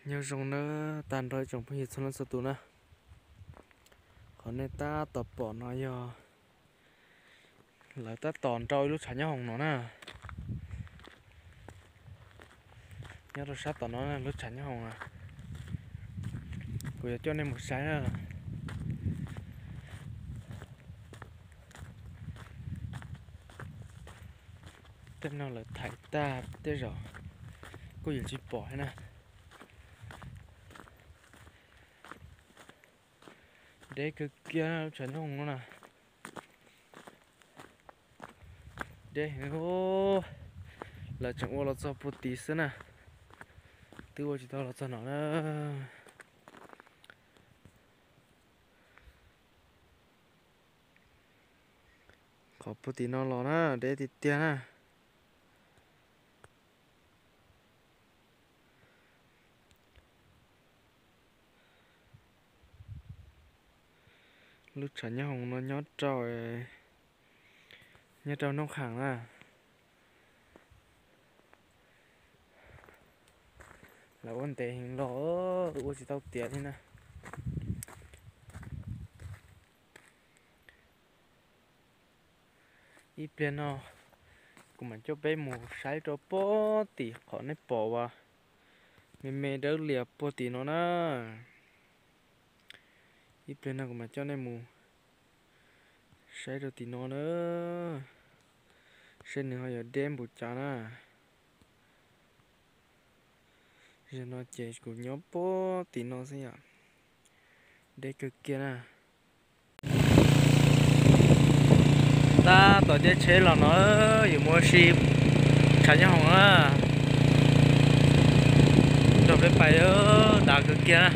Nyob zoo nawb tag nrho ib tsoom phooj ywg txhua leej txhua tus na. Qhov nej tab tom pom no yog lawv tab tom nrau ib lub tshav nyob hoom no na. Nyob rau sab tom no lub tshav nyob hoom na. Kuv yuav coj nej mus saib na. Tej no lawv thaiv tag tej zaum kuj yuav tsis pom thiab na. Deb kawg kiag lub tshav nyob hoom no na. Deb heev. Lawv tseem ua los txog puag tid xwb na. Twb ua tsis tau los txog no na. Qhov puag tim no los na, deb tiag tiag na. Lub tshav nyob hoom no nyob rau, nyob rau Noob Khaam na. Lawv ua ntev heev los ua tsis tau tiav li na. Ib pliag no kuv mam coj peb mus saib rau puag tim qhov nej pom uas me me dawb lias puag tim no na. Ib pliag no kuv mam coj nej mus saib rau tim no na, saib nws ho yuav deb npaum cas na. Zaum no ces kuv nyob puag tim no xwb yom, deb kawg kiag na. Tab tom caij tsheb los no, yuav mus ua si tshav nyob hoom na. Nrog peb pais, dav kawg kiag na.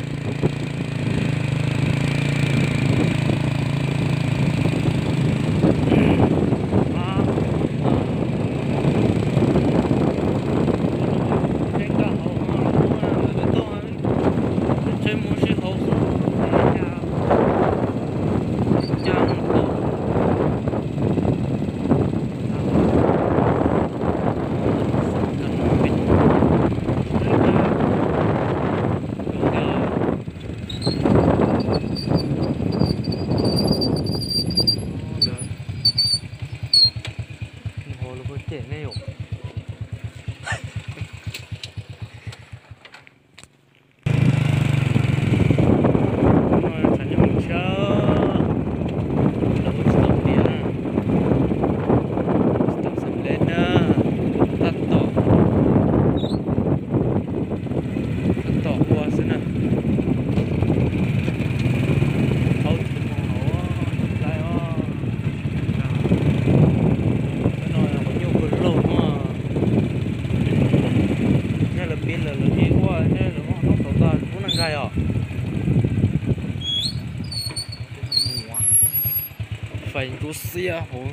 Tab tom ua xwb na. Hauv tsis mus hauv, tsis laib os. Tej no qhov nyuj kawg laug no. Nyob lawv pib lawv, lawv ib ua nyob lawv muab hnub tau tag lub neej nkaij os. Fais ntsuab xiab hauv.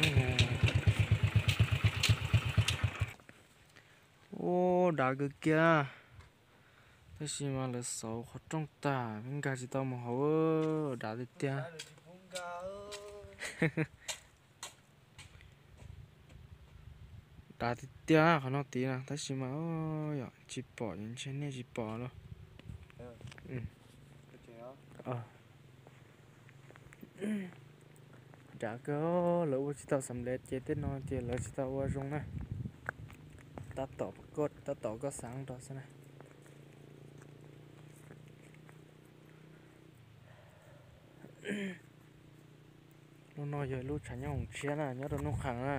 Ua dav kawg kiag. Tab sis mas lawv xauv qhov rooj tag, peb nkag tsis tau mus hauv, dav tiag tiag. Dav tiag tiag qhov no tid na, tab sis mas yom tsis pom, ntshe nej tsis pom los. Dav kawg, lawv ua tsis tau xam lev ces tej no ces lawv tsis tau ua zoo na. Tab tom koj, tab tom koj xav nrog xwb na. Lub no yog lub tshav nyob hoom tshiab na, nyob rau Nuj Khaam na.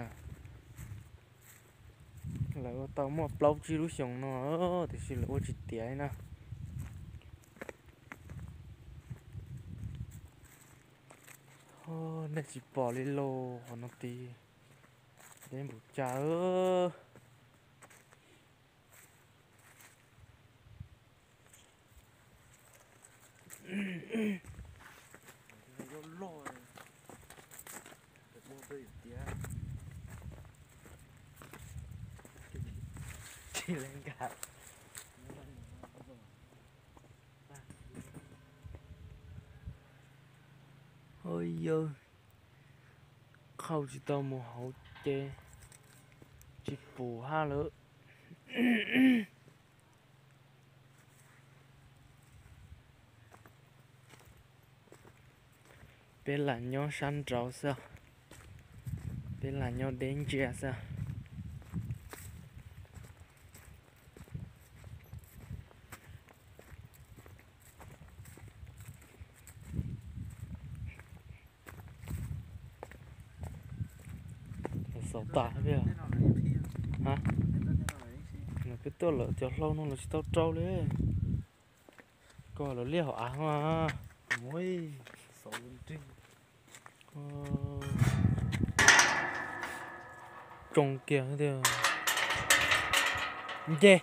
Lawv ua tau muaj plaub tsib lub xyoos no, tiam sis lawv ua tsis tiav li na. Nej tsis pom li los qhov no tid, deb npaum cas. Oj yawg, qhau tsis tau mus hauv ces tsis pum hab lawm. Peb lam nyob sab nraud xwb, peb lam nyob deb ntsia xwb. Xauv tas thiab. Peb tuaj lawm cov hlau no los tsis tau rau li. Koj lawv liaj hauv av mas. Tsoo kiag tiag. Nce.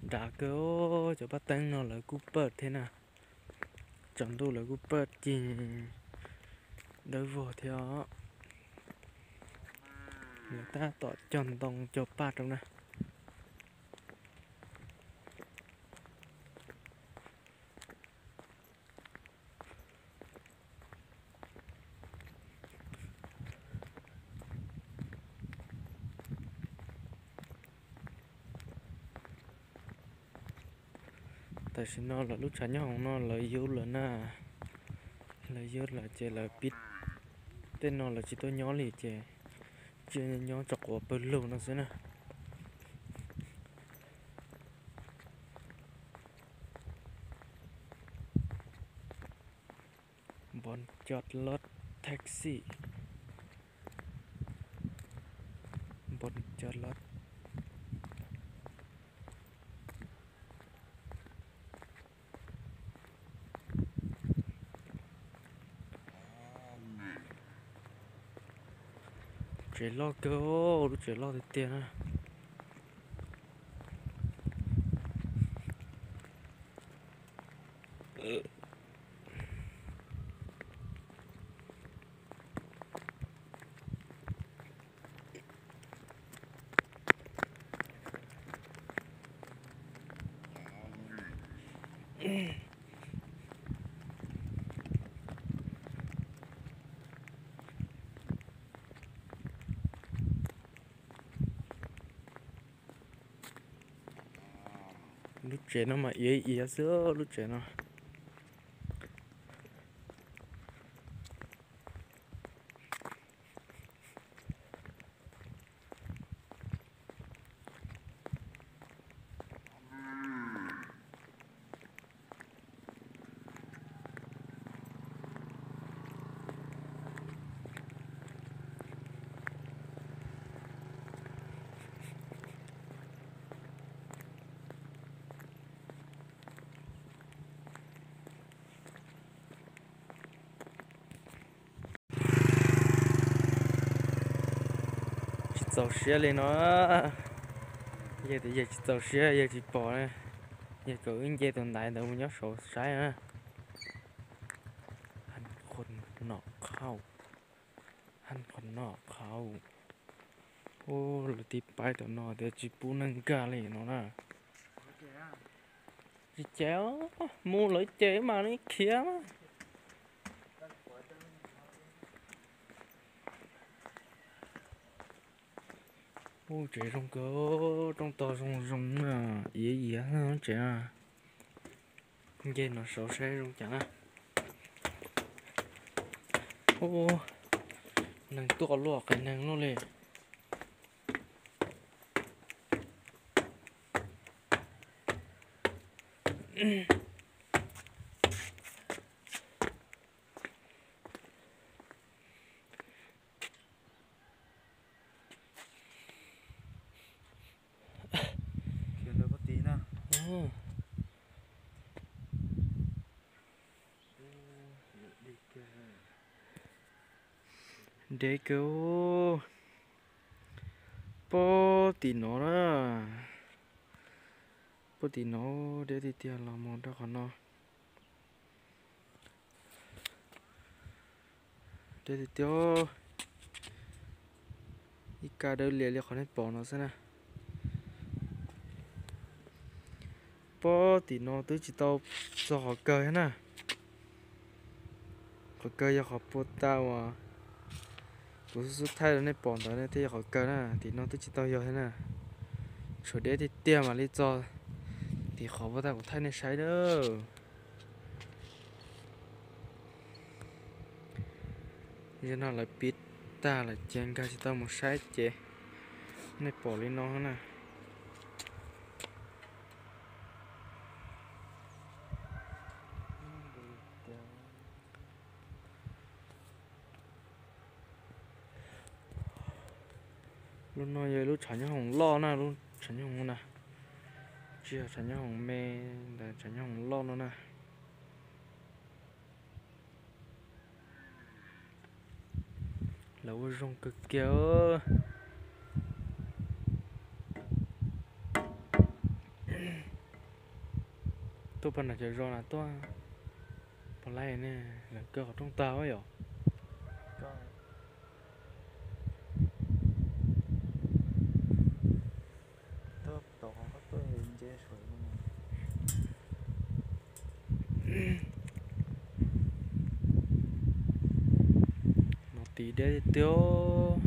Dav kawg, cov paj teeb no lawv kuj paj thiab na. Tsaus ntuj lawv kuj paj cig dawb vog thiab os. Lawv tab tom cog ntoo cog paj rau na. Tam sim no lawv lub tshav nyob hauv no lawv yub lawm na. Lawv yub lawm ces lawv pib, tej no lawv tsis tuaj nyob li ces tseem nyob tso quav pawg lug no xwb na. Npov cov loj taxi, npov cov loj. Tsev loj kawg, lub tsev loj tiag tiag na. Lub tsev no mas iav iav xwb lub tsev no. Tsis txaus siab li no. Yawg tias yawg tsis txaus siab, yawg tsis pom, yawg kom wb nce tus ntaiv ntawd mus nyob saud saib na. Haj qhov no qhau, haj qhov no qhau. Ub, lawv tib paib tom no tias tsis pub neeg nkag li no na. Tsis ces, mus lawv ces mas li khiav. Ub, tsev zoo kawg, rooj tog zoo zoo na, iav iav tsev na. Nce no saud saib zoo cas na. Ub, neeg tuaj luaj qias neeg luaj li. Ntev kawg, pob tim no na, pob tim no deb tiag tiag los mus rau qhov no. Deb tiag tiag, ib kab dawb lias li qhov nej pom no xwb na. Tim no twb tsis tau txog qhov kawg thiab na. Qhov kawg yog qhov puag ta uas kuv xub xub thaij rau nej pom ntawd ne thiaj yog qhov kawg na. Tim no twb tsis tau yog thiab na. Tshuav deb tiag tiag mam li txog tim qhov puag ta kuv thaij nej saib na. Zaum no lawv piv tag lawm ces nkag tsis tau mus saib ces nej pom li no na. Lub no yog lub tshav nyob hoom loj na, lub tshav nyob hoom na. Tsis yog tshav nyob hoom me, ntawm tshav nyob hoom loj no na. Lawv ua zoo kawg kiag. Tuaj pog nram cov zos na tuaj pog laij ne, lawv kaw qhov rooj tag yom. No tiv deb tiag.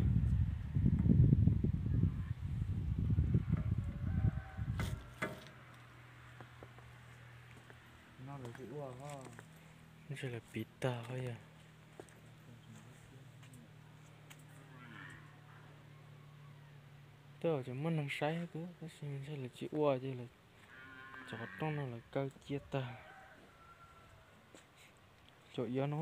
Ntshe lawv piv tag yog. Twb tseem muaj neeg saib thiab tab sis ntshe lawv tsis ua ces lawv cov qhov rooj no lawv kaw cia tag. Cov iav no